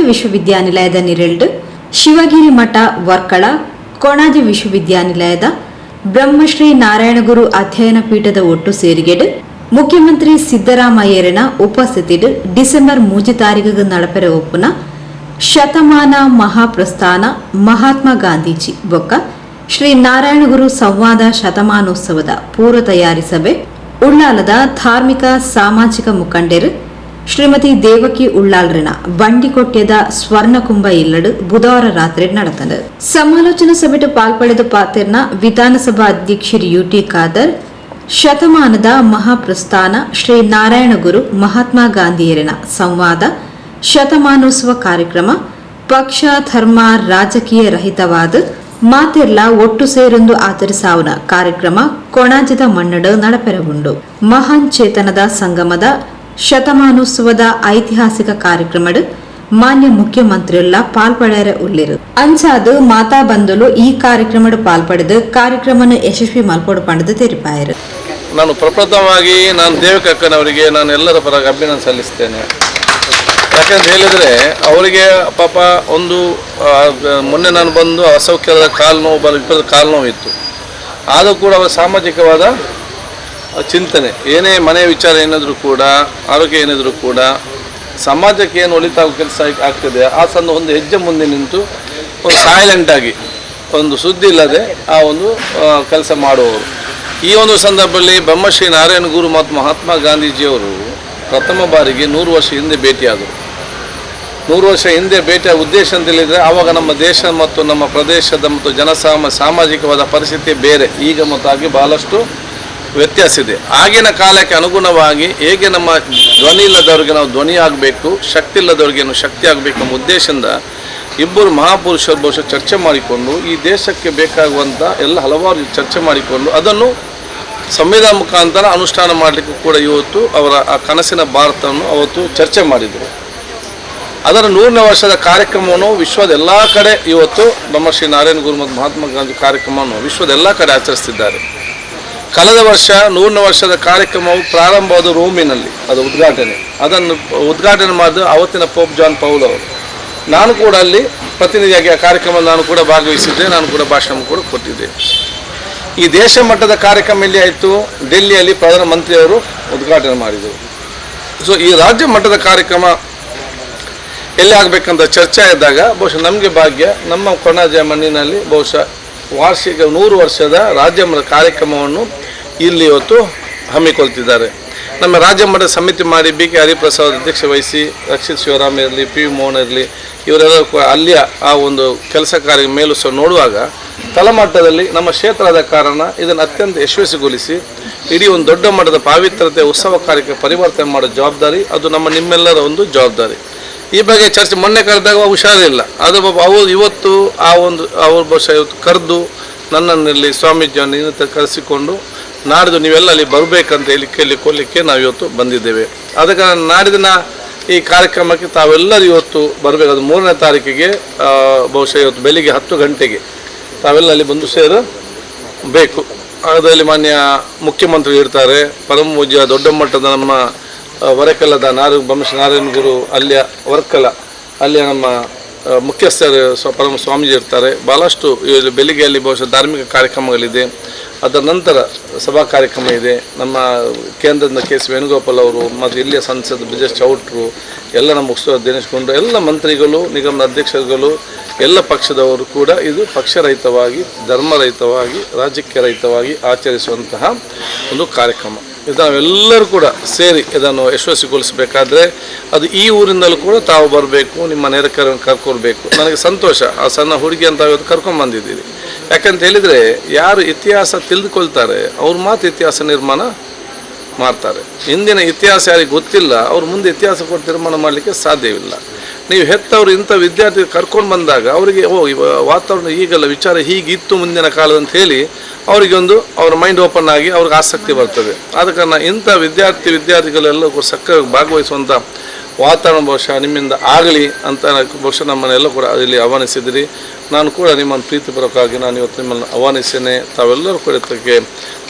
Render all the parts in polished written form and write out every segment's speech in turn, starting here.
ವಿಶ್ವವಿದ್ಯಾನಿಲಯದ ನಿರೆಲ್ಡ್ ಶಿವಗಿರಿ ಮಠ ವರ್ಕಳ, ಕೊಣಾಜೆ ವಿಶ್ವವಿದ್ಯಾನಿಲಯದ ಬ್ರಹ್ಮಶ್ರೀ ನಾರಾಯಣಗುರು ಅಧ್ಯಯನ ಪೀಠದ ಒಟ್ಟು ಸೇರಿಗೆಡ್ ಮುಖ್ಯಮಂತ್ರಿ ಸಿದ್ದರಾಮಯ್ಯರನ ಉಪಸ್ಥಿತಿಡ್ ಡಿಸೆಂಬರ್ 3 ತಾರೀಖು ನಡಪೆರೆ ಒಪ್ಪುನ ಶತಮಾನ ಮಹಾಪ್ರಸ್ಥಾನ ಮಹಾತ್ಮ ಗಾಂಧೀಜಿ ಬೊಕ್ಕ ಶ್ರೀ ನಾರಾಯಣಗುರು ಸಂವಾದ ಶತಮಾನೋತ್ಸವದ ಪೂರ್ವ ತಯಾರಿ ಸಭೆ ಉಳ್ಳಾಲದ ಧಾರ್ಮಿಕ ಸಾಮಾಜಿಕ ಮುಖಂಡರು ಶ್ರೀಮತಿ ದೇವಕಿ ಉಳ್ಳಾಲ್ರಿನ ಬಂಡಿಕೊಟ್ಯದ ಸ್ವರ್ಣಕುಂಭ ಇಲ್ಲಡು ಬುಧವಾರ ರಾತ್ರಿ ನಡೆತಂಡು. ಸಮಾಲೋಚನಾ ಸಭೆಟು ಪಾಲ್ಪಡೆದು ಪಾತೆರ್ನ ವಿಧಾನಸಭಾ ಅಧ್ಯಕ್ಷರು ಯುಟಿ ಖಾದರ್, ಶತಮಾನದ ಮಹಾಪ್ರಸ್ಥಾನ ಶ್ರೀ ನಾರಾಯಣಗುರು ಮಹಾತ್ಮ ಗಾಂಧಿಯರಿನ ಸಂವಾದ ಶತಮಾನೋತ್ಸವ ಕಾರ್ಯಕ್ರಮ ಪಕ್ಷ, ಧರ್ಮ, ರಾಜಕೀಯ ರಹಿತವಾದ ಮಾತೆರ್ಲ ಒಟ್ಟು ಸೇರೊಂದು ಆಚರಿಸಾವುನ ಕಾರ್ಯಕ್ರಮ ಕೊಣಾಜದ ಮಣ್ಣಡು ನಡಪೆರವುಂಡು. ಮಹಾನ್ ಚೇತನದ ಸಂಗಮದ ಶತಮಾನೋತ್ಸವದ ಐತಿಹಾಸಿಕ ಕಾರ್ಯಕ್ರಮಡ್ ಮಾನ್ಯ ಮುಖ್ಯಮಂತ್ರಿಯೆಲ್ಲ ಪಾಲ್ಪಡೆಯರ ಉಳ್ಳಿರು. ಅಂಚಾದು ಮಾತಾ ಬಂಧುಲು ಈ ಕಾರ್ಯಕ್ರಮಡ್ ಪಾಲ್ಪಡೆದು ಕಾರ್ಯಕ್ರಮನ ಯಶಸ್ವಿ ಮಲ್ಪೊಡು ಪಂಡದು ತೆರಿಪಾಯರು. ನಾನು ಪ್ರಪ್ರಥಮವಾಗಿ ನಾನು ದೇವಕಕ್ಕನವರಿಗೆ ನಾನು ಎಲ್ಲರ ಪರವಾಗಿ ಅಭಿನಂದನೆ ಸಲ್ಲಿಸ್ತೇನೆ. ಯಾಕಂತ ಹೇಳಿದರೆ, ಅವರಿಗೆ ಪಾಪ ಒಂದು ಮೊನ್ನೆ ನಾನು ಬಂದು ಅಸೌಖ್ಯದ ಕಾಲು ನೋವು ಬರ ವಿಪರೀತ ಕಾಲು ನೋವು ಇತ್ತು. ಆದರೂ ಕೂಡ ಅವರ ಸಾಮಾಜಿಕವಾದ ಚಿಂತನೆ, ಏನೇ ಮನೆ ವಿಚಾರ ಏನಾದರೂ ಕೂಡ, ಆರೋಗ್ಯ ಏನಾದರೂ ಕೂಡ, ಸಮಾಜಕ್ಕೆ ಏನು ಒಳಿತಾಗೋ ಕೆಲಸ ಆಗ್ತದೆ, ಆ ಸಣ್ಣ ಒಂದು ಹೆಜ್ಜೆ ಮುಂದೆ ನಿಂತು ಒಂದು ಸೈಲೆಂಟಾಗಿ ಒಂದು ಸುದ್ದಿ ಇಲ್ಲದೆ ಆ ಒಂದು ಕೆಲಸ ಮಾಡುವವರು. ಈ ಒಂದು ಸಂದರ್ಭದಲ್ಲಿ ಬ್ರಹ್ಮಶ್ರೀ ನಾರಾಯಣ ಗುರು ಮತ್ತು ಮಹಾತ್ಮ ಗಾಂಧೀಜಿಯವರು ಪ್ರಥಮ ಬಾರಿಗೆ 100 ವರ್ಷ ಹಿಂದೆ ಭೇಟಿಯಾದರು. 100 ವರ್ಷ ಹಿಂದೆ ಭೇಟಿಯ ಉದ್ದೇಶ ಅಂತ ಹೇಳಿದರೆ, ಆವಾಗ ನಮ್ಮ ದೇಶ ಮತ್ತು ನಮ್ಮ ಪ್ರದೇಶದ ಮತ್ತು ಸಾಮಾಜಿಕವಾದ ಪರಿಸ್ಥಿತಿ ಬೇರೆ. ಈಗ ಮತ್ತು ಹಾಗೆ ಬಹಳಷ್ಟು ವ್ಯತ್ಯಾಸ ಇದೆ. ಆಗಿನ ಕಾಲಕ್ಕೆ ಅನುಗುಣವಾಗಿ ಹೇಗೆ ನಮ್ಮ ಧ್ವನಿ ಇಲ್ಲದವರಿಗೆ ನಾವು ಧ್ವನಿ ಆಗಬೇಕು, ಶಕ್ತಿ ಇಲ್ಲದವರಿಗೆ ನಾವು ಶಕ್ತಿ ಆಗಬೇಕು ಎಂಬ ಉದ್ದೇಶದಿಂದ ಇಬ್ಬರು ಮಹಾಪುರುಷರು ಬಹುಶಃ ಚರ್ಚೆ ಮಾಡಿಕೊಂಡು, ಈ ದೇಶಕ್ಕೆ ಬೇಕಾಗುವಂಥ ಎಲ್ಲ ಹಲವಾರು ಚರ್ಚೆ ಮಾಡಿಕೊಂಡು, ಅದನ್ನು ಸಂವಿಧಾನ ಮುಖಾಂತರ ಅನುಷ್ಠಾನ ಮಾಡಲಿಕ್ಕೂ ಕೂಡ ಇವತ್ತು ಅವರ ಆ ಕನಸಿನ ಭಾರತವನ್ನು ಅವತ್ತು ಚರ್ಚೆ ಮಾಡಿದರು. ಅದರ 100ನೇ ವರ್ಷದ ಕಾರ್ಯಕ್ರಮವನ್ನು ವಿಶ್ವದ ಎಲ್ಲ ಕಡೆ ಇವತ್ತು ಬ್ರಹ್ಮಶ್ರೀ ನಾರಾಯಣ ಗುರು ಮತ್ತು ಮಹಾತ್ಮ ಗಾಂಧಿ ಕಾರ್ಯಕ್ರಮವನ್ನು ವಿಶ್ವದ ಎಲ್ಲ ಕಡೆ ಆಚರಿಸ್ತಿದ್ದಾರೆ. ಕಳೆದ ವರ್ಷ 100ನೇ ವರ್ಷದ ಕಾರ್ಯಕ್ರಮವು ಪ್ರಾರಂಭವಾದ ರೋಮಿನಲ್ಲಿ. ಅದು ಉದ್ಘಾಟನೆ, ಅದನ್ನು ಉದ್ಘಾಟನೆ ಮಾಡಿದ ಅವತ್ತಿನ ಪೋಪ್ ಜಾನ್ ಪೌಲ್ ಅವರು. ನಾನು ಕೂಡ ಅಲ್ಲಿ ಪ್ರತಿನಿಧಿಯಾಗಿ ಆ ಕಾರ್ಯಕ್ರಮ ನಾನು ಕೂಡ ಭಾಗವಹಿಸಿದ್ದೆ. ನಾನು ಕೂಡ ಭಾಷಣ ಕೂಡ ಕೊಟ್ಟಿದ್ದೆ. ಈ ದೇಶ ಮಟ್ಟದ ಕಾರ್ಯಕ್ರಮ ಎಲ್ಲಿ ಆಯಿತು? ಡೆಲ್ಲಿಯಲ್ಲಿ ಪ್ರಧಾನಮಂತ್ರಿಯವರು ಉದ್ಘಾಟನೆ ಮಾಡಿದರು. ಸೊ ಈ ರಾಜ್ಯ ಮಟ್ಟದ ಕಾರ್ಯಕ್ರಮ ಎಲ್ಲಿ ಆಗಬೇಕಂತ ಚರ್ಚೆ ಇದ್ದಾಗ, ಬಹುಶಃ ನಮಗೆ ಭಾಗ್ಯ, ನಮ್ಮ ಕೊಣಾಜೆ ಮಣ್ಣಿನಲ್ಲಿ ಬಹುಶಃ ವಾರ್ಷಿಕ 100 ವರ್ಷದ ರಾಜ್ಯ ಮಟ್ಟದ ಕಾರ್ಯಕ್ರಮವನ್ನು ಇಲ್ಲಿ ಇವತ್ತು ಹಮ್ಮಿಕೊಳ್ತಿದ್ದಾರೆ. ನಮ್ಮ ರಾಜ್ಯ ಮಟ್ಟದ ಸಮಿತಿ ಮಾಡಿ, ಬಿ ಕೆ ಹರಿಪ್ರಸಾದ್ ಅಧ್ಯಕ್ಷ ವಹಿಸಿ, ರಕ್ಷಿತ್ ಶಿವರಾಮ್ ಇರಲಿ, ಪಿ ವಿ ಮೋಹನ್ ಇರಲಿ, ಇವರೆಲ್ಲ ಕೂಡ ಅಲ್ಲಿಯ ಆ ಒಂದು ಕೆಲಸ ಕಾರ್ಯ ಮೇಲೂ ಸಹ ನೋಡುವಾಗ, ತಳಮಟ್ಟದಲ್ಲಿ ನಮ್ಮ ಕ್ಷೇತ್ರದ ಕಾರಣ ಇದನ್ನು ಅತ್ಯಂತ ಯಶಸ್ವಿಗೊಳಿಸಿ, ಇಡೀ ಒಂದು ದೊಡ್ಡ ಮಟ್ಟದ ಪಾವಿತ್ರತೆ ಉತ್ಸವ ಕಾರ್ಯಕ್ಕೆ ಪರಿವರ್ತನೆ ಮಾಡೋ ಜವಾಬ್ದಾರಿ ಅದು ನಮ್ಮ ನಿಮ್ಮೆಲ್ಲರ ಒಂದು ಜವಾಬ್ದಾರಿ. ಈ ಬಗ್ಗೆ ಚರ್ಚೆ ಮೊನ್ನೆ ಕರೆದಾಗ ಹುಷಾರಿಲ್ಲ. ಅದು ಪಾಪ ಅವರು ಇವತ್ತು ಆ ಒಂದು ಅವರು ಬಹುಶಃ ಇವತ್ತು ಕರೆದು ನನ್ನನ್ನಿಲ್ಲಿ ಸ್ವಾಮೀಜಿಯನ್ನು ಇನ್ನೂ ಕರೆಸಿಕೊಂಡು, ನಾಡಿದ್ದು ನೀವೆಲ್ಲ ಅಲ್ಲಿ ಬರಬೇಕಂತ ಹೇಳಿ ಕೇಳಿಕೊಳ್ಳಿಕ್ಕೆ ನಾವು ಇವತ್ತು ಬಂದಿದ್ದೇವೆ. ಅದಕ್ಕೆ ನಾಡಿದಿನ ಈ ಕಾರ್ಯಕ್ರಮಕ್ಕೆ ತಾವೆಲ್ಲರೂ ಇವತ್ತು ಬರಬೇಕು. ಅದು 3ನೇ ತಾರೀಕಿಗೆ ಬಹುಶಃ ಇವತ್ತು ಬೆಳಿಗ್ಗೆ 10 ಗಂಟೆಗೆ ತಾವೆಲ್ಲ ಅಲ್ಲಿ ಬಂದು ಸೇರಬೇಕು. ಅದರಲ್ಲಿ ಮಾನ್ಯ ಮುಖ್ಯಮಂತ್ರಿ ಇರ್ತಾರೆ. ಪರಮ ಪೂಜ್ಯ ದೊಡ್ಡ ಮಟ್ಟದ ನಮ್ಮ ವರಕಲದ ಬ್ರಹ್ಮಶ್ರೀ ನಾರಾಯಣ ಗುರು ಅಲ್ಲಿಯ ವರ್ಕಲ ಅಲ್ಲಿಯ ನಮ್ಮ ಮುಖ್ಯಸ್ಥರು ಪರಮ ಸ್ವಾಮೀಜಿ ಇರ್ತಾರೆ. ಭಾಳಷ್ಟು ಇಲ್ಲಿ ಬೆಳಿಗ್ಗೆ ಅಲ್ಲಿ ಬಹುಶಃ ಧಾರ್ಮಿಕ ಕಾರ್ಯಕ್ರಮಗಳಿದೆ. ಅದರ ನಂತರ ಸಭಾ ಕಾರ್ಯಕ್ರಮ ಇದೆ. ನಮ್ಮ ಕೇಂದ್ರದ ಕೆ ಸಿ ವೇಣುಗೋಪಾಲ್ ಅವರು ಮತ್ತು ಇಲ್ಲಿಯ ಸಂಸದ ಬ್ರಿಜೇಶ್ ಚೌಟ್ರು, ಎಲ್ಲ ನಮ್ಮ ಉಸ್ತುವಾರಿ ದಿನೇಶ್ ಗುಂಡೂರಾವ್, ಎಲ್ಲ ಮಂತ್ರಿಗಳು, ನಿಗಮದ ಅಧ್ಯಕ್ಷರುಗಳು, ಎಲ್ಲ ಪಕ್ಷದವರು ಕೂಡ. ಇದು ಪಕ್ಷರಹಿತವಾಗಿ, ಧರ್ಮರಹಿತವಾಗಿ, ರಾಜಕೀಯ ರಹಿತವಾಗಿ ಆಚರಿಸುವಂತಹ ಒಂದು ಕಾರ್ಯಕ್ರಮ ಇದು. ನಾವೆಲ್ಲರೂ ಕೂಡ ಸೇರಿ ಇದನ್ನು ಯಶಸ್ವಿಗೊಳಿಸಬೇಕಾದ್ರೆ ಅದು ಈ ಊರಿಂದಲೂ ಕೂಡ ತಾವು ಬರಬೇಕು, ನಿಮ್ಮ ನೆರೆಕರನ್ನು ಕರ್ಕೊಳ್ಬೇಕು. ನನಗೆ ಸಂತೋಷ, ಆ ಸಣ್ಣ ಹುಡುಗಿ ಅಂತ ಇವತ್ತು ಕರ್ಕೊಂಡ್ಬಂದಿದ್ದೀರಿ. ಯಾಕಂತ ಹೇಳಿದರೆ, ಯಾರು ಇತಿಹಾಸ ತಿಳಿದುಕೊಳ್ತಾರೆ ಅವ್ರು ಮಾತ್ರ ಇತಿಹಾಸ ನಿರ್ಮಾಣ ಮಾಡ್ತಾರೆ. ಹಿಂದಿನ ಇತಿಹಾಸ ಯಾರಿಗೆ ಗೊತ್ತಿಲ್ಲ, ಅವ್ರು ಮುಂದೆ ಇತಿಹಾಸ ಕೊಟ್ಟು ತೀರ್ಮಾನ ಮಾಡಲಿಕ್ಕೆ ಸಾಧ್ಯವಿಲ್ಲ. ನೀವು ಹೆತ್ತವರು ಇಂಥ ವಿದ್ಯಾರ್ಥಿ ಕರ್ಕೊಂಡು ಬಂದಾಗ ಅವರಿಗೆ, ಓ, ಇವ ವಾತಾವರಣ ಈಗಲ್ಲ, ವಿಚಾರ ಹೀಗಿತ್ತು ಮುಂದಿನ ಕಾಲದ ಅಂತ ಹೇಳಿ ಅವರಿಗೆ ಒಂದು ಅವರ ಮೈಂಡ್ ಓಪನ್ ಆಗಿ ಅವ್ರಿಗೆ ಆಸಕ್ತಿ ಬರ್ತದೆ. ಆದ ಕಾರಣ ಇಂಥ ವಿದ್ಯಾರ್ಥಿಗಳೆಲ್ಲ ಕೂಡ ಸಕ್ಕರೆ ಭಾಗವಹಿಸುವಂಥ ವಾತಾವರಣ ಬಹುಶಃ ನಿಮ್ಮಿಂದ ಆಗಲಿ ಅಂತ ಬಹುಶಃ ನಮ್ಮನ್ನೆಲ್ಲ ಕೂಡ ಇಲ್ಲಿ ಆಹ್ವಾನಿಸಿದಿರಿ. ನಾನು ಕೂಡ ನಿಮ್ಮನ್ನು ಪ್ರೀತಿಪೂರ್ವಕವಾಗಿ ನಾನು ಇವತ್ತು ನಿಮ್ಮನ್ನು ಆಹ್ವಾನಿಸ್ತೇನೆ. ತಾವೆಲ್ಲರೂ ಕೂಡ ಇದಕ್ಕೆ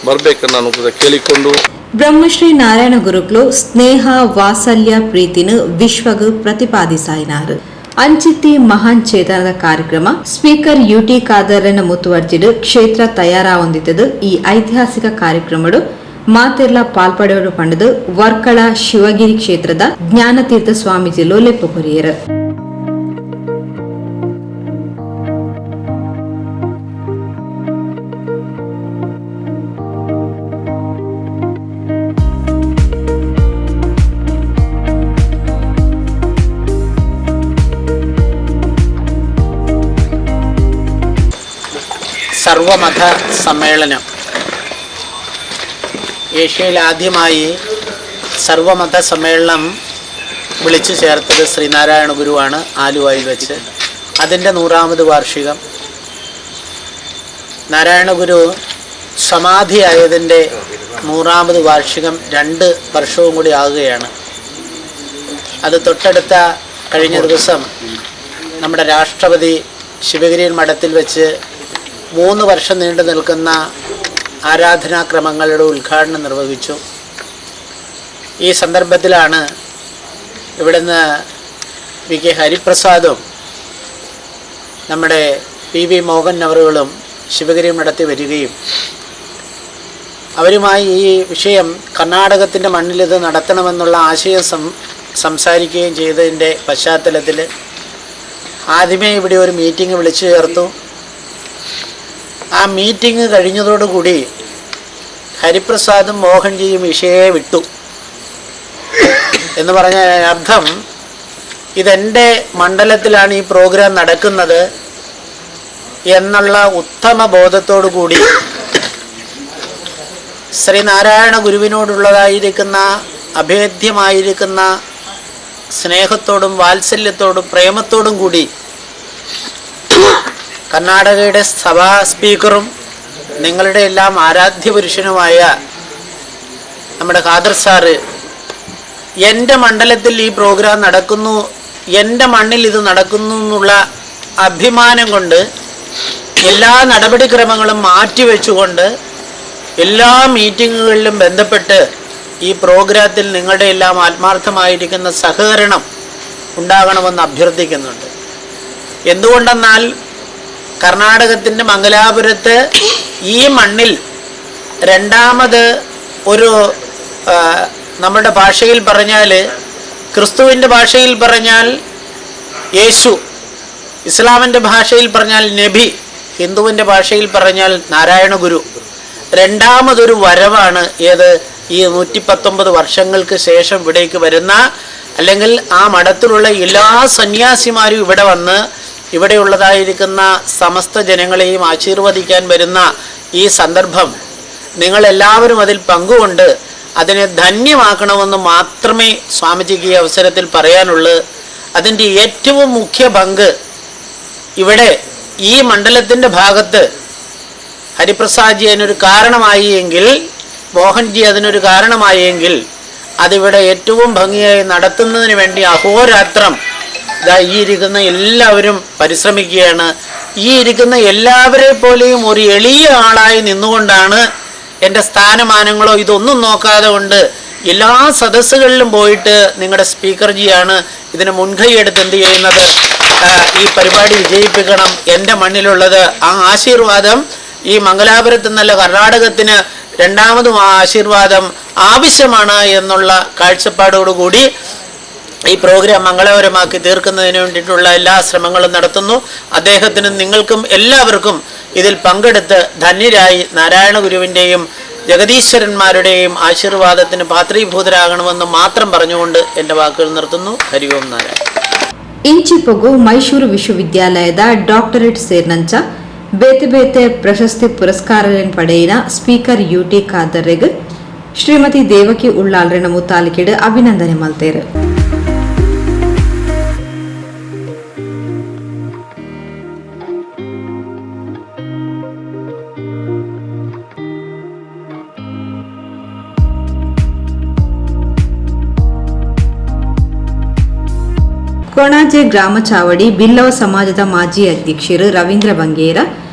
ಬರಬೇಕನ್ನು ನಾನು ಕೂಡ ಕೇಳಿಕೊಂಡು. ಬ್ರಹ್ಮಶ್ರೀ ನಾರಾಯಣ ಗುರುಕ್ಲು ಸ್ನೇಹ, ವಾತ್ಸಲ್ಯ, ಪ್ರೀತಿನ ವಿಶ್ವಗ್ ಪ್ರತಿಪಾದಿಸಾಯಿನಾರು. ಅಂಚಿತ್ತಿ ಮಹಾನ್ ಚೇತನದ ಕಾರ್ಯಕ್ರಮ ಸ್ಪೀಕರ್ ಯುಟಿ ಖಾದರ್ನ ಮುತುವರ್ಜಿಡ್ ಕ್ಷೇತ್ರ ತಯಾರಾವೊಂದಿತ್ತದು. ಈ ಐತಿಹಾಸಿಕ ಕಾರ್ಯಕ್ರಮಡು ಮಾತೆರ್ಲ ಪಾಲ್ಪಡೆಯರು ಪಂಡದು ವರ್ಕಳ ಶಿವಗಿರಿ ಕ್ಷೇತ್ರದ ಜ್ಞಾನತೀರ್ಥ ಸ್ವಾಮೀಜಿಲು ಲೆಪ್ಪು ಕೊರಿಯರು. സർവമത സമ്മേളനം ഏഷ്യയിൽ ആദ്യമായി സർവമത സമ്മേളനം വിളിച്ചു ചേർത്തത് ശ്രീനാരായണ ഗുരുവാണ് ആലുവായിൽ വെച്ച്. അതിൻ്റെ 100-ാമത് വാർഷികം, നാരായണ ഗുരു സമാധിയായതിൻ്റെ 100-ാമത് വാർഷികം 2 വർഷവും കൂടി ആകുകയാണ്. അത് തൊട്ടടുത്ത കഴിഞ്ഞ ദിവസം നമ്മുടെ രാഷ്ട്രപതി ശിവഗിരി മഠത്തിൽ വെച്ച് 3 വർഷം നീണ്ടു നിൽക്കുന്ന ആരാധനാക്രമങ്ങളുടെ ഉദ്ഘാടനം നിർവഹിച്ചു. ഈ സന്ദർഭത്തിലാണ് ഇവിടുന്ന് വി കെ ഹരിപ്രസാദും നമ്മുടെ പി വി മോഹൻ അവറുകളും ശിവഗിരി മഠത്തിൽ വരികയും അവരുമായി ഈ വിഷയം കർണാടകത്തിൻ്റെ മണ്ണിലിത് നടത്തണമെന്നുള്ള ആശയം സംസാരിക്കുകയും ചെയ്തതിൻ്റെ പശ്ചാത്തലത്തിൽ ആദ്യമേ ഇവിടെ ഒരു മീറ്റിംഗ് വിളിച്ചു ചേർത്തു. ആ മീറ്റിംഗ് കഴിഞ്ഞതോടുകൂടി ഹരിപ്രസാദും മോഹൻജിയും വിഷയെ വിട്ടു എന്ന് പറഞ്ഞ അർത്ഥം ഇതെൻ്റെ മണ്ഡലത്തിലാണ് ഈ പ്രോഗ്രാം നടക്കുന്നത് എന്നുള്ള ഉത്തമ ബോധത്തോടു കൂടി ശ്രീനാരായണ ഗുരുവിനോടുള്ളതായിരിക്കുന്ന അഭേദ്യമായിരിക്കുന്ന സ്നേഹത്തോടും വാത്സല്യത്തോടും പ്രേമത്തോടും കൂടി കർണാടകയുടെ സഭാ സ്പീക്കറും നിങ്ങളുടെ എല്ലാം ആരാധ്യ പുരുഷനുമായ നമ്മുടെ ഖാദർ സാറ് എൻ്റെ മണ്ഡലത്തിൽ ഈ പ്രോഗ്രാം നടക്കുന്നു, എൻ്റെ മണ്ണിൽ ഇത് നടക്കുന്നു എന്നുള്ള അഭിമാനം കൊണ്ട് എല്ലാ നടപടിക്രമങ്ങളും മാറ്റിവെച്ചുകൊണ്ട് എല്ലാ മീറ്റിങ്ങുകളിലും ബന്ധപ്പെട്ട് ഈ പ്രോഗ്രാമത്തിൽ നിങ്ങളുടെ എല്ലാം ആത്മാർത്ഥമായിരിക്കുന്ന സഹകരണം ഉണ്ടാകണമെന്ന് അഭ്യർത്ഥിക്കുന്നുണ്ട്. എന്തുകൊണ്ടെന്നാൽ കർണാടകത്തിൻ്റെ മംഗലാപുരത്ത് ഈ മണ്ണിൽ രണ്ടാമത് ഒരു നമ്മുടെ ഭാഷയിൽ പറഞ്ഞാൽ, ക്രിസ്തുവിൻ്റെ ഭാഷയിൽ പറഞ്ഞാൽ യേശു, ഇസ്ലാമിൻ്റെ ഭാഷയിൽ പറഞ്ഞാൽ നബി, ഹിന്ദുവിൻ്റെ ഭാഷയിൽ പറഞ്ഞാൽ നാരായണ ഗുരു. രണ്ടാമതൊരു വരവാണ് ഏത്? ഈ 119 വർഷങ്ങൾക്ക് ശേഷം ഇവിടേക്ക് വരുന്ന, അല്ലെങ്കിൽ ആ മഠത്തിലുള്ള എല്ലാ സന്യാസിമാരും ഇവിടെ വന്ന് ഇവിടെയുള്ളതായിരിക്കുന്ന സമസ്ത ജനങ്ങളെയും ആശീർവദിക്കാൻ വരുന്ന ഈ സന്ദർഭം നിങ്ങളെല്ലാവരും അതിൽ പങ്കുകൊണ്ട് അതിനെ ധന്യമാക്കണമെന്ന് മാത്രമേ സ്വാമിജിക്ക് ഈ അവസരത്തിൽ പറയാനുള്ളൂ. അതിൻ്റെ ഏറ്റവും മുഖ്യ പങ്ക് ഇവിടെ ഈ മണ്ഡലത്തിൻ്റെ ഭാഗത്ത് ഹരിപ്രസാദ്ജി അതിനൊരു കാരണമായി എങ്കിൽ, മോഹൻജി അതിനൊരു കാരണമായെങ്കിൽ, അതിവിടെ ഏറ്റവും ഭംഗിയായി നടത്തുന്നതിന് വേണ്ടി അഹോരാത്രം ഇതാ ഈ ഇരിക്കുന്ന എല്ലാവരും പരിശ്രമിക്കുകയാണ്. ഈ ഇരിക്കുന്ന എല്ലാവരെ പോലെയും ഒരു എളിയ ആളായി നിന്നുകൊണ്ടാണ് എൻ്റെ സ്ഥാനമാനങ്ങളോ ഇതൊന്നും നോക്കാതെ കൊണ്ട് എല്ലാ സദസ്സുകളിലും പോയിട്ട് നിങ്ങളുടെ സ്പീക്കർജിയാണ് ഇതിന് മുൻകൈയെടുത്ത് എന്ത് ചെയ്യുന്നത്, ഈ പരിപാടി വിജയിപ്പിക്കണം, എൻ്റെ മണ്ണിലുള്ളത് ആ ആശീർവാദം ഈ മംഗലാപുരത്ത് നിന്നല്ല കർണാടകത്തിന് രണ്ടാമതും ആ ആശീർവാദം ആവശ്യമാണ് എന്നുള്ള കാഴ്ചപ്പാടോടുകൂടി ഈ പ്രോഗ്രാം മംഗളകരമാക്കി തീർക്കുന്നതിന് വേണ്ടിയിട്ടുള്ള എല്ലാ ശ്രമങ്ങളും നടത്തുന്നു. അദ്ദേഹത്തിനും നിങ്ങൾക്കും എല്ലാവർക്കും ഇതിൽ പങ്കെടുത്ത് ധന്യരായി നാരായണ ഗുരുവിൻ്റെയും ജഗദീശ്വരന്മാരുടെയും ആശീർവാദത്തിന് പാത്രീഭൂതരാകണമെന്ന് മാത്രം പറഞ്ഞുകൊണ്ട് എൻ്റെ വാക്കുകൾ നിർത്തുന്നു. ഹരി ഓം നാരായണ. ಇಂಚಿಪೊಗು ಮೈಸೂರು ವಿಶ್ವವಿದ್ಯಾಲಯದ ಡಾಕ್ಟರೇಟ್ ಸೇರ್ನಂಚ ಬೇತೆ ಬೇತೆ ಪ್ರಶಸ್ತಿ ಪುರಸ್ಕಾರಲೆನ್ ಪಡೆಯಿನ ಸ್ಪೀಕರ್ ಯುಟಿ ಖಾದರ್ರೆಗ್ ಶ್ರೀಮತಿ ದೇವಕಿ ಉಳ್ಳಾಲ್ರೆನ ಮುತಾಲಿಕೆಡ್ ಅಭಿನಂದನೆ ಮಲ್ತೇರು. ಕೊಣಾಜೆ ಗ್ರಾಮ ಚಾವಡಿ ಬಿಲ್ಲವ ಸಮಾಜದ ಮಾಜಿ ಅಧ್ಯಕ್ಷರು ರವೀಂದ್ರ ಬಂಗೇರ,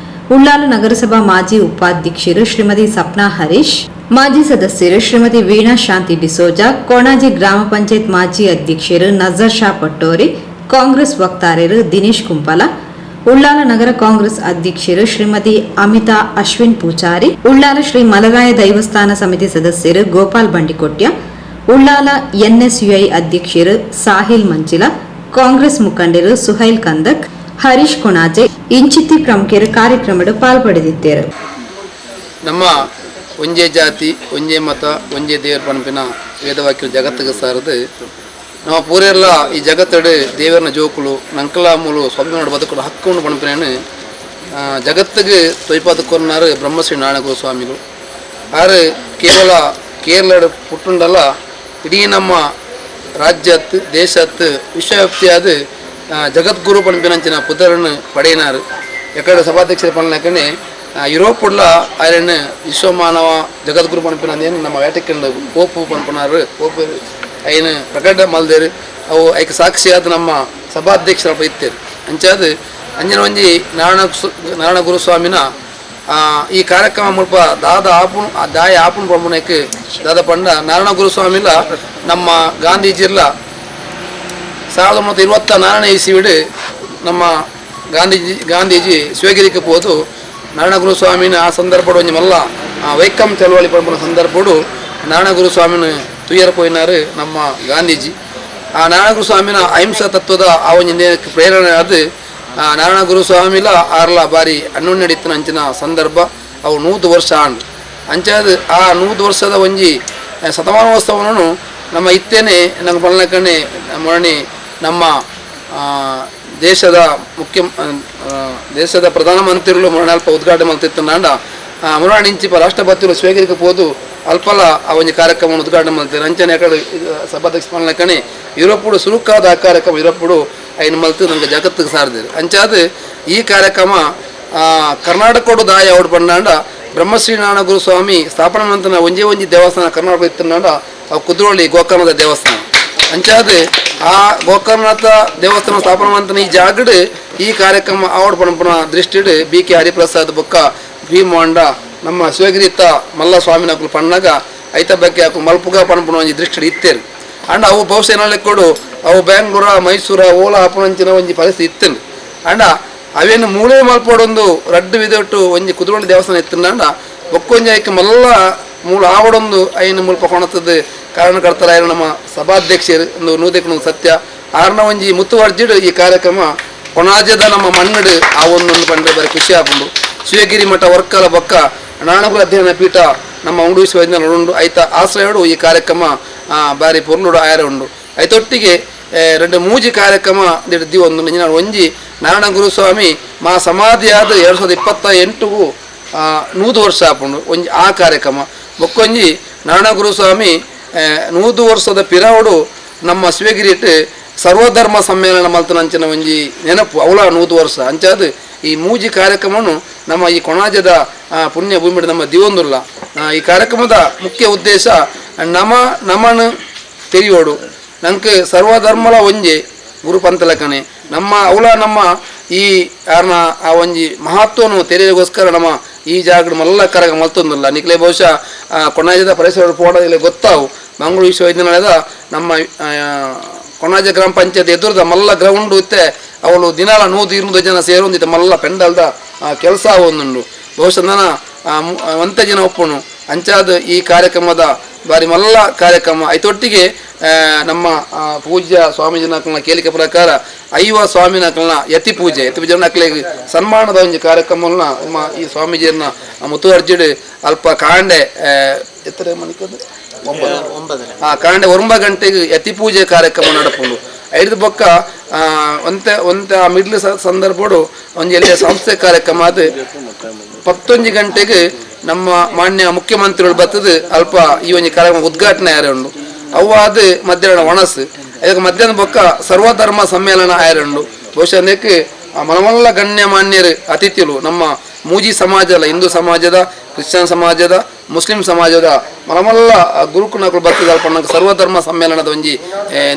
ಉಳ್ಳಾಲ ನಗರಸಭಾ ಮಾಜಿ ಉಪಾಧ್ಯಕ್ಷರು ಶ್ರೀಮತಿ ಸಪ್ನಾ ಹರೀಶ್, ಮಾಜಿ ಸದಸ್ಯರು ಶ್ರೀಮತಿ ವೀಣಾ ಶಾಂತಿ ಡಿಸೋಜಾ, ಕೊಣಾಜೆ ಗ್ರಾಮ ಪಂಚಾಯತ್ ಮಾಜಿ ಅಧ್ಯಕ್ಷರು ನಜರ್ ಶಾ ಪಟ್ಟೋರಿ, Congress ವಕ್ತಾರರು ದಿನೇಶ್ ಕುಂಪಾಲ, ಉಳ್ಳಾಲ ನಗರ ಕಾಂಗ್ರೆಸ್ ಅಧ್ಯಕ್ಷರು ಶ್ರೀಮತಿ ಅಮಿತಾ ಅಶ್ವಿನ್ ಪೂಜಾರಿ, ಉಳ್ಳಾಲ ಶ್ರೀ ಮಲರಾಯ ದೈವಸ್ಥಾನ ಸಮಿತಿ ಸದಸ್ಯರು ಗೋಪಾಲ್ ಬಂಡಿಕೊಟ್ಯ, ಉಳ್ಳಾಲ ಎನ್ಎಸ್ಯುಐ ಅಧ್ಯಕ್ಷರು ಸಾಹಿಲ್ ಮಂಚಿಲ, ಕಾಂಗ್ರೆಸ್ ಮುಖಂಡರು ಸುಹೈಲ್ ಕಂದಕ್, ಹರೀಶ್ ಕೊಣಾಜೆ ಇಂಚಿತ್ತಿ ಪ್ರಮುಖರು ಕಾರ್ಯಕ್ರಮದ ಪಾಲ್ಪಡೆದಿದ್ದರು. ನಮ್ಮ ಒಂಜೇ ಜಾತಿ, ಒಂಜೇ ಮತ, ಒಂಜೇ ದೇವರ ಪನ್ಪಿನ ವೇದವಾಕ್ಯ ಜಗತ್ತಿಗೆ ಸಾರದು. ನಮ್ಮ ಪೂರೆಲ್ಲ ಈ ಜಗತ್ತಡು ದೇವರನ ಜೋಕುಲು, ನಂಕಲ ಮೂಲು ಸ್ವಾಭಿಮಾನ ಬದುಕಲು ಹಕ್ಕು ಪನ್ಪಿನೇನು ಜಗತ್ತಿಗೆ ತೊಯ್ಪಾದ ಕೊರ್ನಾರು ಬ್ರಹ್ಮಶ್ರೀ ನಾರಾಯಣ ಸ್ವಾಮಿಗಳು. ಆರು ಕೇವಲ ಕೇರಳಡು ಪುಟ್ಟುಂಡಲ್ಲ, ಇಡೀ ನಮ್ಮ ರಾಜ್ಯತ್, ದೇಶತ್, ವಿಶ್ವವ್ಯಾಪ್ತಿಯಾದ ಜಗದ್ಗುರು ಪನ್ಪಿನಂಚಿನ ಪುದರನ್ನು ಪಡೆಯಿನಾರು. ಎಕಡೆ ಸಭಾಧ್ಯಕ್ಷರ ಪನ್ಲಕನೆ ಯುರೋಪುಡ್ಲ ಆಯನ ವಿಶ್ವಮಾನವ ಜಗದ್ಗುರು ಪನ್ಪಿನ ನಮ್ಮ ವ್ಯಾಟಿಕನ್ ಪೋಪು ಪನ್ಪುನಾರು, ಪೋಪು ಐನ ಪ್ರಕಟ ಮಲ್ದೇರು. ಅವು ಐಕ್ ಸಾಕ್ಷಿಯಾದ ನಮ್ಮ ಸಭಾಧ್ಯಕ್ಷರ ಇತ್ತೇರು. ಅಂಚಾದ ಅಂಜನ ಒಂಜಿ ನಾರಾಯಣ ನಾರಾಯಣ ಗುರುಸ್ವಾಮಿನ ಈ ಕಾರ್ಯಕ್ರಮ ಮುಲ್ಪ ದಾದ ಆಪುಣ್ ದಾಯ ಆಪುಣ್ ಪಂಪುನಕ್ಕೆ ದಾದ ಪಂಡ, ನಾರಾಯಣ ಗುರುಸ್ವಾಮಿಲ ನಮ್ಮ ಗಾಂಧೀಜಿರ್ಲ 1924ನೇ ಇಸ್ವಿಡ್ ನಮ್ಮ ಗಾಂಧೀಜಿ ಗಾಂಧೀಜಿ ಶಿವಗಿರಿಗೆ ಪೋದು ನಾರಾಯಣ ಗುರುಸ್ವಾಮಿನ ಆ ಸಂದರ್ಭಡು ಒಂಜಿ ಮಲ್ಲ ವೈಕಂ ಚಳವಳಿ ಪಂಪುನ ಸಂದರ್ಭಡು ನಾರಾಯಣ ಗುರುಸ್ವಾಮಿನ ತುಯ್ಯರ ಪೋಯಿನಾರು ನಮ್ಮ ಗಾಂಧೀಜಿ. ಆ ನಾರಾಯಣ ಗುರುಸ್ವಾಮಿನ ಅಹಿಂಸಾ ತತ್ವದ ಆ ಒಂಜಿ ಪ್ರೇರಣೆ ಆದ್ ನಾರಾಯಣ ಗುರುಸ್ವಾಮಿಲ ಆರ್ಲ ಬಾರಿ ಅನ್ಯೋನ್ಯಡಿತ್ತಿನ ಅಂಚಿನ ಸಂದರ್ಭ. ಅವು 100 ವರ್ಷ ಆಂಡ್. ಅಂಚಾದ ಆ 100 ವರ್ಷದ ಒಂಜಿ ಶತಮಾನೋತ್ಸವವನ್ನು ನಮ್ಮ ಇತ್ತೇನೆ ನಂಗೆ ಪಲ್ನಕಣೆ ಮೊರಣಿ ನಮ್ಮ ದೇಶದ ಮುಖ್ಯ ದೇಶದ ಪ್ರಧಾನಮಂತ್ರಿಗಳು ಮೊರಣಿ ಅಲ್ಪ ಉದ್ಘಾಟನೆ ಮಲ್ತಿತ್ತು. ನಾಂಡ ಮೊರಣಿ ಇಂಚಿಪ ರಾಷ್ಟ್ರಪತಿಗಳು ಸ್ವೀಕರಿಕ ಪೋದು ಅಲ್ಪಲ ಆ ಒಂಜಿ ಕಾರ್ಯಕ್ರಮವನ್ನು ಉದ್ಘಾಟನೆ ಮಲ್ತಾರೆ. ಅಂಚನೆ ಅಕಡೆ ಸಭಾಧ್ಯಕ್ಷ ಪಲ್ನಕಣೆ ಯುರೋಪುಡು ಸುರುಕಾದ ಆ ಕಾರ್ಯಕ್ರಮ ಯುರೋಪುಡು ಐನು ಮಲ್ತು ನಂಗೆ ಜಗತ್ತಿಗೆ ಸಾರ್ದಿರು. ಅಂಚಾದ ಈ ಕಾರ್ಯಕ್ರಮ ಕರ್ನಾಟಕಡು ದಾಯ ಔಡ್ ಪಂಡಾಂಡ, ಬ್ರಹ್ಮಶ್ರೀ ನಾರಾಯಣ ಗುರುಸ್ವಾಮಿ ಸ್ಥಾಪನೆ ಮಂತನ ಒಂಜೇ ಒಂಜಿ ದೇವಸ್ಥಾನ ಕರ್ನಾಟಕ ಇತ್ತಂಡ ಅವು ಕುದ್ರೋಳಿ ಗೋಕರ್ಣದ ದೇವಸ್ಥಾನ. ಅಂಚಾದ ಆ ಗೋಕರ್ಣನಾಥ ದೇವಸ್ಥಾನ ಸ್ಥಾಪನೆ ಮಂತನ ಈ ಜಾಗಡ್ ಈ ಕಾರ್ಯಕ್ರಮ ಆವಡ್ ಪಣಪುನ ದೃಷ್ಟಿಡ್ ಬಿ ಕೆ ಹರಿಪ್ರಸಾದ್ ಬೊಕ್ಕ ಭೀಮವಾಂಡ ನಮ್ಮ ಶಿವಗಿರಿತ ಮಲ್ಲ ಸ್ವಾಮಿನಕುಲು ಪಣ್ಣಾಗ ಐತ ಬಗ್ಗೆ ಅಕು ಮಲ್ಪುಗ ಪಣಪುನ ಒಂಜಿ ದೃಷ್ಟಿಡ್ ಇತ್ತೇರು. ಅಂಡ ಅವು ಬಹುಶಃ ಏನಾಳೆ ಕೊಡು ಅವು ಬೆಂಗಳೂರ, ಮೈಸೂರ ಓಲ ಅಪನಂಚಿನ ಒಂಜಿ ಪರಿಸ್ಥಿತಿ ಇತ್ತೇನು. ಅಂಡ ಅವೇನು ಮೂಳೆ ಮಲ್ಪೋಡೊಂದು ರಡ್ಡು ವಿಧಟ್ಟು ಒಂಜಿ ಕುದ್ರೋಳಿ ದೇವಸ್ಥಾನ ಇತ್ತಂಡ ಬೊಕ್ಕೊಂಜಿ ಐಕ್ ಮಲ್ಲ ಮೂಲ ಆವಡೊಂದು ಐನು ಮುಲ್ಪ ಕೊಣತದ್ದು ಕಾರಣಕರ್ತರ ನಮ್ಮ ಸಭಾಧ್ಯಕ್ಷರು ಒಂದು ನೂದಕ್ಕೆ ಸತ್ಯ. ಆರ್ನ ಒಂಜಿ ಮುತ್ತುವರ್ಜಿಡ್ ಈ ಕಾರ್ಯಕ್ರಮ ಕೊಣಾಜದ ನಮ್ಮ ಮಣ್ಣಡು ಆ ಒಂದೊಂದು ಪಂಡ್ರೆ ಬರೀ ಖುಷಿ ಆಪುಂಡು. ಶಿವಗಿರಿ ಮಠ ವರ್ಕಲ ಬೊಕ್ಕ ನಾಣಗುರ ಅಧ್ಯಯನ ಪೀಠ ನಮ್ಮ ಉಂಡು ವಿಶ್ವವಿದ್ಯಾಲಯ ಉಂಡು. ಐತ ಆಶ್ರಯಡು ಈ ಕಾರ್ಯಕ್ರಮ ಬಾರಿ ಪೊರ್ಲುಡು ಆಯರ ಉಂಡು. ಐತೊಟ್ಟಿಗೆ ಎರಡು ಮೂಜಿ ಕಾರ್ಯಕ್ರಮ ಒಂದು ಒಂಜಿ ನಾರಾಯಣ ಗುರುಸ್ವಾಮಿ ಮಾ ಸಮಾಧಿಯಾದ 2028ಗೂ 100 ವರ್ಷ ಆಪುಂಡು ಒಂಜಿ ಆ ಕಾರ್ಯಕ್ರಮ. ಬೊಕ್ಕೊಂಜಿ ನಾರಾಯಣ ಗುರುಸ್ವಾಮಿ 100 ವರ್ಷದ ಪಿರಾವಡು ನಮ್ಮ ಶಿವಗಿರಿಟ್ ಸರ್ವಧರ್ಮ ಸಮ್ಮೇಳನ ಮಲ್ತನಂಚಿನ ಒಂಜಿ ನೆನಪು ಅವಳ 100 ವರ್ಷ. ಅಂಚಾದ ಈ ಮೂಜಿ ಕಾರ್ಯಕ್ರಮವನ್ನು ನಮ್ಮ ಈ ಕೊಣಾಜದ ಪುಣ್ಯ ಭೂಮಿ ನಮ್ಮ ದಿವೊಂದುಲ್ಲ. ಈ ಕಾರ್ಯಕ್ರಮದ ಮುಖ್ಯ ಉದ್ದೇಶ ನಮ ನಮನ ತೆರಿಯೋಡು ನಂಗೆ ಸರ್ವಧರ್ಮಲ ಒಂಜಿ ಗುರುಪಂತಲಕನೆ ನಮ್ಮ ಅವಳ ನಮ್ಮ ಈ ಯಾರನ್ನ ಆ ಒಂಜಿ ಮಹತ್ವವನ್ನು ತೆರೆಯೋಗೋಸ್ಕರ ನಮ್ಮ ಈ ಜಾಗಡ್ ಮಲ್ಲ ಕರಗ ಮಲ್ತೊಂದಿಲ್ಲ. ನಿಕ್ಲೆ ಬಹುಶಃ ಕೊಣಾಜದ ಪರಿಸರ ಪೋಡೋದಿಲ್ಲ ಗೊತ್ತಾವು. ಮಂಗಳೂರು ವಿಶ್ವವಿದ್ಯಾಲಯದ ನಮ್ಮ ಕೊಣಾಜ ಗ್ರಾಮ ಪಂಚಾಯತ್ ಎದುರದ ಮಲ್ಲ ಗ್ರೌಂಡ್ ಇತ್ತೆ ಅವಳು ದಿನಾಲ 100-200 ಜನ ಸೇರೊಂದಿತ್ತೆ ಮಲ್ಲ ಪೆಂಡಲ್ದ ಕೆಲಸ ಒಂದುಂಡು. ಬಹುಶಃ ನನ್ನ ಒಂತೆ ಜನ ಒಪ್ಪುನು. ಅಂಚಾದ ಈ ಕಾರ್ಯಕ್ರಮದ ಬಾರಿ ಮಲ್ಲ ಕಾರ್ಯಕ್ರಮ. ಐತೊಟ್ಟಿಗೆ ನಮ್ಮ ಪೂಜ್ಯ ಸ್ವಾಮೀಜಿನಕಲ್ನ ಕೇಳಿಕೆ ಪ್ರಕಾರ ಐವ ಸ್ವಾಮಿನಕಲ್ನ ಯತಿ ಪೂಜೆ ಯತಿ ಪೂಜೆ ಅಕ್ಲೆಗ್ ಸನ್ಮಾನದ ಒಂಜಿ ಕಾರ್ಯಕ್ರಮವನ್ನ ನಮ್ಮ ಈ ಸ್ವಾಮೀಜಿಯನ್ನ ಮುತುವರ್ಜಿಡ್ ಅಲ್ಪ ಕಾಂಡೆ ಎತ್ತರ ಮಣಿಕದು 9 ಕಾಂಡೆ 9 ಗಂಟೆಗೆ ಯತಿ ಪೂಜೆ ಕಾರ್ಯಕ್ರಮ ನಡಪುಂಡು. ಐದು ಬೊಕ್ಕ ಒಂತೆ ಒಂತೆ ಆ ಮಿಡ್ಲ್ ಸಂದರ್ಭಡು ಒಂಜಿ ಎಲ್ಲಿಯ ಸಂಸ್ಥೆ ಕಾರ್ಯಕ್ರಮ ಅದು 11 ಗಂಟೆಗೆ ನಮ್ಮ ಮಾನ್ಯ ಮುಖ್ಯಮಂತ್ರಿಗಳು ಬರ್ತದೆ ಅಲ್ಪ ಈ ಒಂಜಿ ಕಾರ್ಯಕ್ರಮ ಉದ್ಘಾಟನೆ ಆರೆ ಉಂಡು. ಅವು ಅದು ಮಧ್ಯಾಹ್ನ ಒಣಸು ಅದಕ್ಕೆ ಮಧ್ಯಾಹ್ನ ಬೊಕ್ಕ ಸರ್ವಧರ್ಮ ಸಮ್ಮೇಳನ ಆರೆ ಉಂಡು. ಬಹುಶಃ ಅದಕ್ಕೆ ಮನಮಲ್ಲ ಗಣ್ಯಮಾನ್ಯರು ಅತಿಥಿಗಳು ನಮ್ಮ ಮೂಜಿ ಸಮಾಜ ಅಲ್ಲ, ಹಿಂದೂ ಸಮಾಜದ, ಕ್ರಿಶ್ಚಿಯನ್ ಸಮಾಜದ, ಮುಸ್ಲಿಂ ಸಮಾಜದ ಮನಮಲ್ಲ ಗುರುಕುನಕುಲು ಬರ್ತದೆ ಅಲ್ಪ ನಂಗೆ ಸರ್ವಧರ್ಮ ಸಮ್ಮೇಳನದ ಒಂಜಿ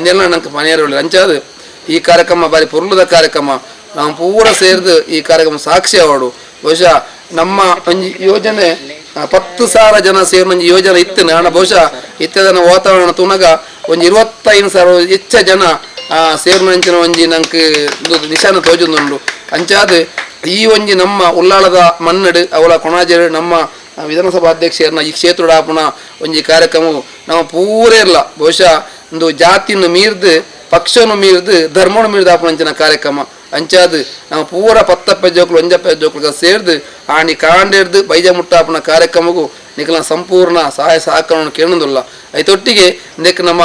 ನೆಲ್ಲ ನಂಗೆ ಮನೆಯರು ಅಂಚಾದ ಈ ಕಾರ್ಯಕ್ರಮ ಬಾರಿ ಪೊರ್ಲುದ ಕಾರ್ಯಕ್ರಮ. ನಾವು ಪೂರ ಸೇರಿದು ಈ ಕಾರ್ಯಕ್ರಮ ಸಾಕ್ಷಿ ಅವಡು. ಬಹುಶಃ ನಮ್ಮ ಒಂಜಿ ಯೋಜನೆ 10,000 ಜನ ಸೇರಿನ ಒಂಜಿ ಯೋಜನೆ ಇತ್ತು. ನಾನು ಬಹುಶಃ ಇತ್ತದನ ವಾತಾವರಣ ತುನಗ ಒಂಜಿ 25,000 ಹೆಚ್ಚ ಜನ ಸೇರ್ನಂಚಿನ ಒಂಜಿ ನಂಕ್ ನಿಶಾನ ತೋಜೊಂದುಂಡು. ಅಂಚಾದ್ ಈ ಒಂಜಿ ನಮ್ಮ ಉಲ್ಲಾಳದ ಮನ್ನಡು ಅವಳ ಕೊಣಾಜೆಡು ನಮ್ಮ ವಿಧಾನಸಭಾ ಅಧ್ಯಕ್ಷರನ್ನ ಈ ಕ್ಷೇತ್ರದ ಆಪುನ ಒಂಜಿ ಕಾರ್ಯಕ್ರಮ ನಮ್ಮ ಪೂರೇ ಇರಲ್ಲ. ಬಹುಶಃ ಒಂದು ಜಾತಿಯನ್ನು ಮೀರ್ದು ಪಕ್ಷವನ್ನು ಮೀರ್ದು ಧರ್ಮವನ್ನು ಮೀರ್ದು ಆಪುನಂಚಿನ ಕಾರ್ಯಕ್ರಮ. ಅಂಚಾದ್ ನಮ್ಮ ಪೂರ ಪತ್ತಪ್ಪ ಜೋಕುಲು ಒಂಜಪ್ಪ ಜೋಕುಲು ಸೇರ್ದು ಆಣಿ ಕಾಂಡೇರ್ದು ಬೈಜ ಮುಟ್ಟಾಪುನ ಕಾರ್ಯಕ್ರಮಗೂ ನಿಖಲ ಸಂಪೂರ್ಣ ಸಹಾಯ ಸಹಕಾರವನ್ನು ಕೇಳೋದಿಲ್ಲ. ಐತೊಟ್ಟಿಗೆ ಇದಕ್ಕೆ ನಮ್ಮ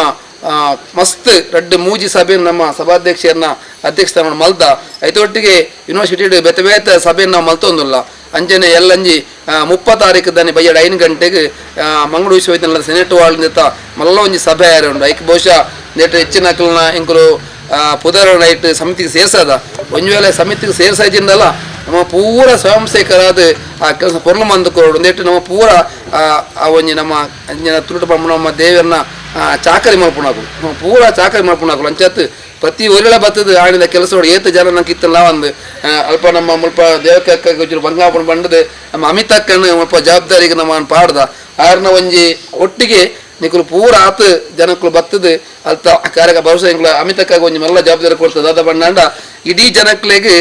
ಮಸ್ತ್ ರಡ್ಡು ಮೂಜಿ ಸಭೆಯನ್ನು ನಮ್ಮ ಸಭಾಧ್ಯಕ್ಷರನ್ನ ಅಧ್ಯಕ್ಷಸ್ಥಾನ ಮಲ್ದ ಐತೊಟ್ಟಿಗೆ ಯೂನಿವರ್ಸಿಟಿ ಬೇತೆ ಬೇತೆ ಸಭೆಯನ್ನು ನಾವು ಮಲ್ತೊಂದಿಲ್ಲ. ಅಂಚನೆ ಎಲ್ಲಂಜಿ 30 ತಾರೀಕು ದಾನಿ ಬಯ್ಯಡ 5 ಗಂಟೆಗೆ ಮಂಗಳೂರು ವಿಶ್ವವಿದ್ಯಾನಿಲಯದ ಸೆನೆಟ್ ವಾರ್ಡ್ ಮಲ್ಲ ಒಂಜಿ ಸಭೆ ಆಯ್ರು ಉಂಡು. ಐಕ್ ಬಹುಶಃ ನೆಟ್ ಹೆಚ್ಚಿನ ಅಕ್ಲನ ಎಂಕುಲು ಪುದರ ನೈಟ್ ಸಮಿತಿಗೆ ಸೇರ್ಸದ ಒಂಜಿ ವೇಳೆ ಸಮಿತಿಗೆ ಸೇರ್ಸಾಜಿಂದಲ್ಲ ನಮ್ಮ ಪೂರ ಸ್ವಯಂ ಸೇವಕರಾದ ಆ ಕೆಲಸ ಪೊರ್ಲು ಮಂದು ಕೊರಡು ಒಂದೇಟು ನಮ್ಮ ಪೂರ ಆ ಒಂಜಿ ನಮ್ಮ ತುಳುಟ ಪಂಪು ನಮ್ಮ ದೇವರನ್ನ ಚಾಕರಿ ಮಲ್ಪುಣಾಕುಲು ನಮ್ಮ ಪೂರ ಚಾಕರಿ ಮಲ್ಪುಣಾಕುಲು. ಅಂಚಾತ್ ಪ್ರತಿ ಒಳ್ಳೆ ಬತ್ತದ ಆಣಿದ ಕೆಲಸ ಏತು ಜನ ನಂಗೆ ಇತ್ತಲ್ಲ ಒಂದು ಅಲ್ಪ ನಮ್ಮ ಮುಲ್ಪ ದೇವಕ್ಕ ಬಂಗಾಪುಣ ಬಂಡದು ನಮ್ಮ ಅಮಿತಕ್ಕನ್ನು ಮುಲ್ಪ ಜವಾಬ್ದಾರಿಗೆ ನಮ್ಮ ಪಾಡ್ದ ಆರ್ನ ಒಂಜಿ ಒಟ್ಟಿಗೆ ನಿಕುಲು ಪೂರ ಆತು ಜನಕ್ಕಳು ಬತ್ತದು ಅಲ್ತ ಕಾರ್ಯಕ ಭವಿಷ್ಯ ಎಂಕ್ಲ ಅಮಿತಕ್ಕಾಗ ಒಂಜಿ ಮಲ್ಲ ಜವಾಬ್ದಾರಿ ಕೊಡ್ತದೆ. ಅದ ಬಣ್ಣಾಂಡ ಇಡೀ ಜನಕ್ಲೆಗ್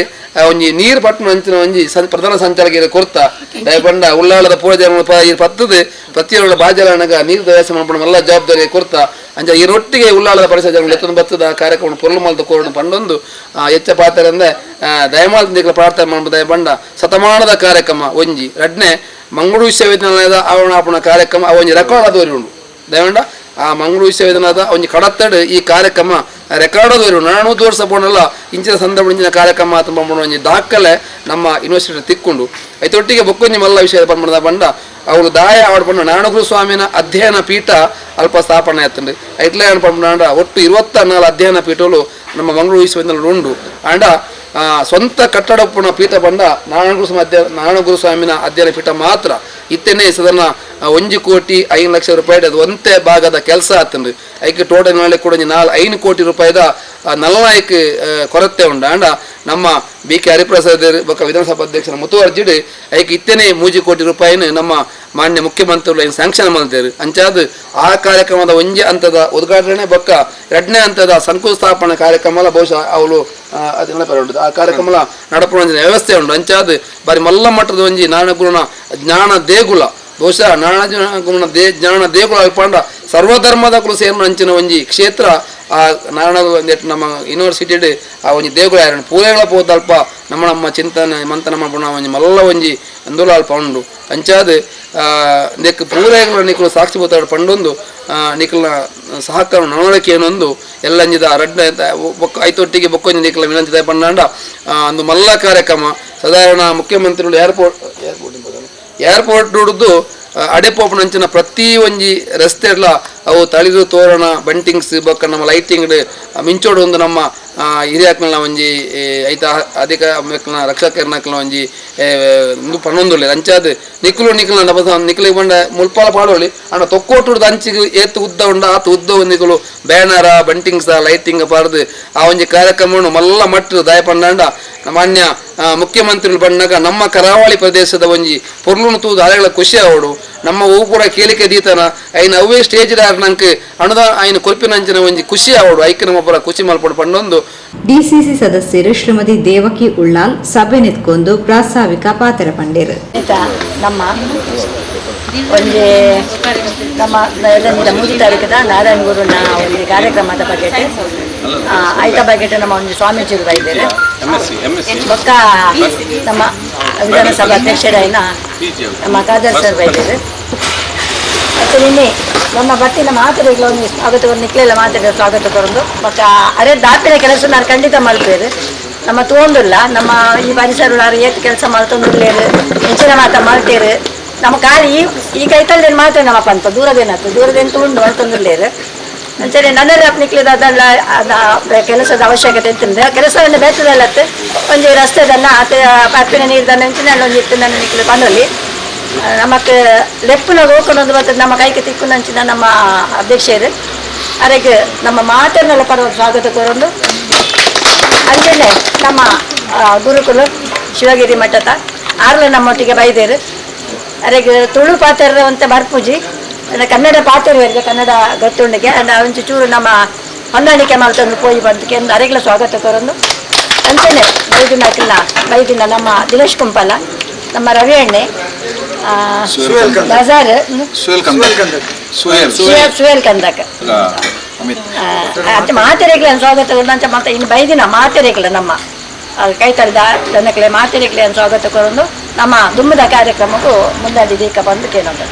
ಒಂಜಿ ನೀರು ಪಟ್ಟಣ ಅಂಚಿನ ಒಂಜಿ ಪ್ರಧಾನ ಸಂಚಾಲಕ ಕೊರ್ತ ದಯಪಂಡ ಉಳ್ಳಾಳದ ಪೂರ ಜನ ಪತ್ತದು ಪ್ರತಿಯೊಳ್ಳ ಬಾಜಲನಗ ನೀರು ದಯಾಸ ಮಲ್ಪಣ ಮಲ್ಲ ಜವಾಬ್ದಾರಿ ಕೊರ್ತ ಅಂಚ ಈ ರೊಟ್ಟಿಗೆ ಉಳ್ಳಾಳದ ಪರಿಸರ ಜನಗಳು ಎತ್ತೊಂದು ಬತ್ತದ ಕಾರ್ಯಕ್ರಮ ಪೊರ್ಲು ಮಲ್ತ ಕೋರಣ ಪಂಡೊಂದು ಹೆಚ್ಚ ಪಾತ್ರೆ ದಯಮಾಲ್ ನಿಕ್ಲ ಪ್ರಾರ್ಥನೆ ಮಾಡ್ಬೋದು. ದಯಪಂಡ ಶತಮಾನದ ಕಾರ್ಯಕ್ರಮ ಒಂಜಿ ರಡ್ನೆ ಮಂಗಳೂರು ವಿಶ್ವವಿದ್ಯಾನಿಲಯದ ಆವರಣಾಪಣ ಕಾರ್ಯಕ್ರಮ ಅವ ಒಂಜಿ ರೆಕಾರ್ಡ್ ಆದವರಿ ಉಂಡು. ದಯವಂಡ ಆ ಮಂಗಳೂರು ವಿಶ್ವವಿದ್ಯಾನಿಲಯದ ಒಂಜಿ ಕಡತ್ತಡು ಈ ಕಾರ್ಯಕ್ರಮ ರೆಕಾರ್ಡ್ ಆದವರು ನಾನು ತೋರ್ಸ ಪೋಣಲ್ಲ ಇಂಚಿನ ಸಂದರ್ಭ ಇಂಚಿನ ಕಾರ್ಯಕ್ರಮ ತುಂಬ ಒಂಜಿ ದಾಖಲೆ ನಮ್ಮ ಯೂನಿವರ್ಸಿಟಿ ತಿಕ್ಕೊಂಡು ಐತೊಟ್ಟಿಗೆ ಬೊಕ್ಕೊಂಜಿ ಮಲ್ಲ ವಿಷಯ ಪಂಡ ಬಂಡ ಅವಳು ದಾಯ ಅವಳು ಪಂಡ ನಾರಾಯಣಗುರು ಸ್ವಾಮಿನ ಅಧ್ಯಯನ ಪೀಠ ಅಲ್ಪ ಸ್ಥಾಪನೆ ಆಯ್ತಂಡು. ಐಟ್ಲೆ ಪಂಡ ಒಟ್ಟು 24 ಅಧ್ಯಯನ ಪೀಠಗಳು ನಮ್ಮ ಮಂಗಳೂರು ವಿಶ್ವವಿದ್ಯಾನಿಲಯ ಉಂಡು. ಆಂಡ ಸ್ವಂತ ಕಟ್ಟಡ ಪುಣ ಪೀಠ ಬಂಡ ನಾರಾಯಣಗುರು ಸ್ವಾಮಿನ ಅಧ್ಯಯನ ಪೀಠ ಮಾತ್ರ ಇತ್ತನೇ ಸದನ 1 ಕೋಟಿ 5 ಲಕ್ಷ ರೂಪಾಯಿ ಅದು ಒಂದೇ ಭಾಗದ ಕೆಲಸ ಆತಂಡು. ಐಕೆ ಟೋಟಲ್ ನಾಳೆ ಕೂಡ 4-5 ಕೋಟಿ ರೂಪಾಯಿದ ನಲ್ನಾಯ್ಕ ಕೊರತೆ ಉಂಡು. ಆಂಡ ನಮ್ಮ ಬಿ ಕೆ ಹರಿಪ್ರಸಾದ್ ಬೊಕ್ಕ ವಿಧಾನಸಭಾ ಅಧ್ಯಕ್ಷರ ಮುತುವರ್ಜಿಡ್ ಐಕೆ ಇತ್ತನೇ 3 ಕೋಟಿ ರೂಪಾಯಿನ ನಮ್ಮ ಮಾನ್ಯ ಮುಖ್ಯಮಂತ್ರಿಗಳು ಸ್ಯಾಂಕ್ಷನ್ ಮಾಡ್ತಾರೆ. ಅಂಚಾದ ಆ ಕಾರ್ಯಕ್ರಮದ ಒಂಜಿ ಹಂತದ ಉದ್ಘಾಟನೆ ಬೊಕ್ಕ 2ನೇ ಹಂತದ ಶಂಕುಸ್ಥಾಪನೆ ಕಾರ್ಯಕ್ರಮ ಬಹುಶಃ ಅವಳು ಅದು ಉಂಟು. ಆ ಕಾರ್ಯಕ್ರಮ ನಡಪುನ ವ್ಯವಸ್ಥೆ ಉಂಟು. ಅಂಚಾದ ಬಾರಿ ಮಲ್ಲ ಮಟ್ಟದ ಒಂಜಿ ನಾರಾಯಣಗುರುನ ಜ್ಞಾನ ದೇಗುಲ ಬಹುಶಃ ನಾರಾಯಣಗುರುನ ಜ್ಞಾನ ದೇಗುಲ ಅಲ್ಪಂಡ ಸರ್ವಧರ್ಮದ ಕುಲು ಸೇರಿನ ಅಂಚಿನ ಒಂಜಿ ಕ್ಷೇತ್ರ ಆ ನಾರಾಯಣ ನಮ್ಮ ಯೂನಿವರ್ಸಿಟಿ ಆ ಒಂಜಿ ದೇಗುಲ ಪೂರೆಗಳ ಪೋದ ಅಲ್ಪ ನಮ್ಮ ನಮ್ಮ ಚಿಂತನೆ ಮಂಥನ ಮಾಡ್ಪುಣ ಒಂಜಿ ಮಲ್ಲ ಒಂಜಿ ಅಂದೋಲ ಅಲ್ಪ ಉಂಡು. ಅಂಚಾದ ನೆಕ್ ಪೂರೆಗಳ ನಿಕುಲು ಸಾಕ್ಷಿ ಬೋತಾಡು ಪಂಡೊಂದು ನಿಕಲ್ನ ಸಹಕಾರ ನಡವಳಿಕೆ ಏನೊಂದು ಎಲ್ಲಂಜಿದ ರಡ್ಡ ಬೊಕ್ಕ ಐತೊಟ್ಟಿಗೆ ಬೊಕ್ಕೊಂಜಿ ನಿಕಲ ವಿನಂತಿ ಪಂಡಾಂಡ ಒಂದು ಮಲ್ಲ ಕಾರ್ಯಕ್ರಮ ಸಾಧಾರಣ ಮುಖ್ಯಮಂತ್ರಿಗಳು ಏರ್ಪೋರ್ಟ್ ಏರ್ಪೋರ್ಟ್ ನುಡಿದು ಅಡೆಪೋಪನಂಚಿನ ಪ್ರತಿ ಒಂಜಿ ರಸ್ತೆ ಎಲ್ಲ ಅವು ತಳಿರು ತೋರಣ ಬಂಟಿಂಗ್ಸ್ ಬೊಕ್ಕ ನಮ್ಮ ಲೈಟಿಂಗ್ ಮಿಂಚೋಡು ಒಂದು ನಮ್ಮ ಹಿರಿಯಾಕ್ನ ಒಂಜಿ ಐತ ಅಧಿಕ ರಕ್ಷಕರ್ನಕ್ಲ ಒಂಜಿ ಇಂದು ಪನ್ನೊಂದುಳ್ಳೆ ಅಂಚಾದ್ ನಿಕ್ಲು ನಿಕ್ಲ ನಿಕ್ಲಿಗೆ ಬಂಡ ಮುಲ್ಪಾಲ ಪಾಡೋಳಿ ಅಂಡ ತೊಕ್ಕೋಟುಡ್ದು ಅಂಚಿಗೆ ಏತು ಉದ್ದ ಉಂಡ ಆತ ಉದ್ದ ನಿಕುಲು ಬ್ಯಾನರ ಬಂಟಿಂಗ್ಸ ಲೈಟಿಂಗ್ ಪಾಡ್ದು ಆ ಒಂಜಿ ಕಾರ್ಯಕ್ರಮವನ್ನು ಮಲ್ಲ ಮಟ್ಟು ದಯ ಪಂಡಾಂಡ ಮಾನ್ಯ ಮುಖ್ಯಮಂತ್ರಿಗಳು ಬಂದಾಗ ನಮ್ಮ ಕರಾವಳಿ ಪ್ರದೇಶದ ಒಂಜಿ ಪೊರ್ಲುನು ತೂದು ಅಲೆಗಳ ಖುಷಿ ಅವಡು ನಮ್ಮ ಹೂ ಕೂಡ ಕೇಳಿಕೆ ದೀತನ ಐನ ಅವೇ ಸ್ಟೇಜ್ ನಂಗೆ ಅನುದಾನ ಐನ ಕೊಲ್ಪಿನಂಚಿನ ಒಂಜಿ ಖುಷಿ ಅವಡು ಐಕ್ ನಮ್ಮೊಬ್ಬರ ಖುಷಿ ಮಲ್ಪಡು ಪಂಡೊಂದು. ಡಿಸಿಸಿ ಸದಸ್ಯರು ಶ್ರೀಮತಿ ದೇವಕಿ ಉಳ್ಳಾಲ್ ಸಭೆ ನಿತ್ಕೊಂಡು ಪ್ರಾಸ್ತಾವಿಕ ಪಾತ್ರ ಪಂಡೇರು. ನಮ್ಮ ಒಂಜಿ ನಮ್ಮ 3 ತಾರೀಕದ ನಾರಾಯಣ ಗುರುನ ಒಂದು ಕಾರ್ಯಕ್ರಮದ ಬಗ್ಗೆ ಐತ ಬಗ್ಗೆ ನಮ್ಮ ಒಂದು ಸ್ವಾಮೀಜಿಗಳು ಬೈದೇವೆ. ಬೊಕ್ಕ ನಮ್ಮ ವಿಧಾನಸಭಾ ಅಧ್ಯಕ್ಷರಾಯಿನ ನಮ್ಮ ಖಾದರ್ ಸರ್ ಬೈದೇವೆ. ಮತ್ತು ನಿನ್ನೆ ನಮ್ಮ ಬತ್ತಿನ ಮಾತುಗಳ ಒಂದು ಸ್ವಾಗತ ನಿಕ್ಲೆಲ್ಲ ಮಾತಾಡಿದ ಸ್ವಾಗತ ಕೊರೊಂದು ಬೊಕ್ಕ ಅರೆ ದಾಪಿನ ಕೆಲಸ ನಾನು ಖಂಡಿತ ಮಲ್ಪೇರು. ನಮ್ಮ ತೋಂದಿಲ್ಲ ನಮ್ಮ ಈ ಪರಿಸರ ಏತ್ ಕೆಲಸ ಮಲ್ತೊಂದಿಲ್ಲೇರು ಹೆಚ್ಚಿನ ಮಾತ ಮಲ್ತೇರು. ನಮ್ಮ ಖಾಲಿ ಈ ಕೈತಲ್ಲಿ ಮಾತ್ರ ನಮ್ಮ ಪಂತ ದೂರದೇನಾಯ್ತು ದೂರದೇನು ತಗೊಂಡು ಮಲ್ತೊಂದಿಲ್ಲೇರು. ಸರಿ ನನ್ನ ಅಪ್ನಿಕ್ಲಿದ ಅದೆಲ್ಲ ಕೆಲಸದ ಅವಶ್ಯಕತೆ ಇತ್ತು ಕೆಲಸವನ್ನು ಬೇತದಲ್ಲತ್ತೆ ಒಂಜಿ ರಸ್ತೆದನ್ನ ಆತ ಅಪ್ಪಿನ ನೀರ್ದನ್ನ ಇಂಚಿನ ಒಂಜಿ ಇತ್ತು ನನ್ನ ನಿಕ್ಲು ಪಂಡೊಲಿ ನಮಕ್ ಲೆಪ್ಪುನ ಹೋಕೊಂಡು ಬರ್ತದೆ ನಮ್ಮ ಕೈಗೆ ತಿಕ್ಕುನಂಚಿನ ನಮ್ಮ ಅಧ್ಯಕ್ಷರು ಅರೆಗೆ ನಮ್ಮ ಮಾತನ್ನೆಲ್ಲ ಪಡುವ ಸ್ವಾಗತ ಕೋರೊಂದು. ಅಂಚನೆ ನಮ್ಮ ಗುರುಕುಲ ಶಿವಗಿರಿ ಮಠದ ಆರ್ಲ ನಮ್ಮೊಟ್ಟಿಗೆ ಬೈದೇರು. ಅರೆಗೆ ತುಳು ಪಾತ್ರ ಅಂತ ಬರ್ಪೂಜಿ ಕನ್ನಡ ಪಾತ್ರವರಿಗೆ ಕನ್ನಡ ಗೊತ್ತುಂಡಿಗೆ ಅಂಡ್ ಒಂಚೂರು ನಮ್ಮ ಹೊಂದಾಣಿಕೆ ಮಲ್ತೊಂದು ಪೋಯಿ ಬಂದು ಕೇಂದ್ರ ಅರೆಗ್ಲ ಸ್ವಾಗತ ಕೊರೊಂದು ಅಂಚನೆ ಬೈದಿನ ಬೈದಿನ ನಮ್ಮ ದಿನೇಶ್ ಕುಂಪಲ, ನಮ್ಮ ರವಿ ಅಣ್ಣೆ, ಬಜಾರ್ ಸುಯೇಲ್ ಕಂದಕ್, ಅತ್ತೆ ಮಾತೆರೆಗ್ಲ ಸ್ವಾಗತ ಅಂಚ ಮತ್ತೆ ಇನ್ನು ಬೈದಿನ ಮಾತೆರೆಗ್ಲ ನಮ್ಮ ಕೈತರದ ಜನಕ್ಲೆ ಮಾತೆರೆಗ್ಲೆ ಸ್ವಾಗತ ಕೊರೊಂದು ನಮ್ಮ ದುಮ್ಮದ ಕಾರ್ಯಕ್ರಮಕ್ಕೂ ಮುಂದಾಡಿ ದೀಕ ಬಂದು ಕೇಳೋದು.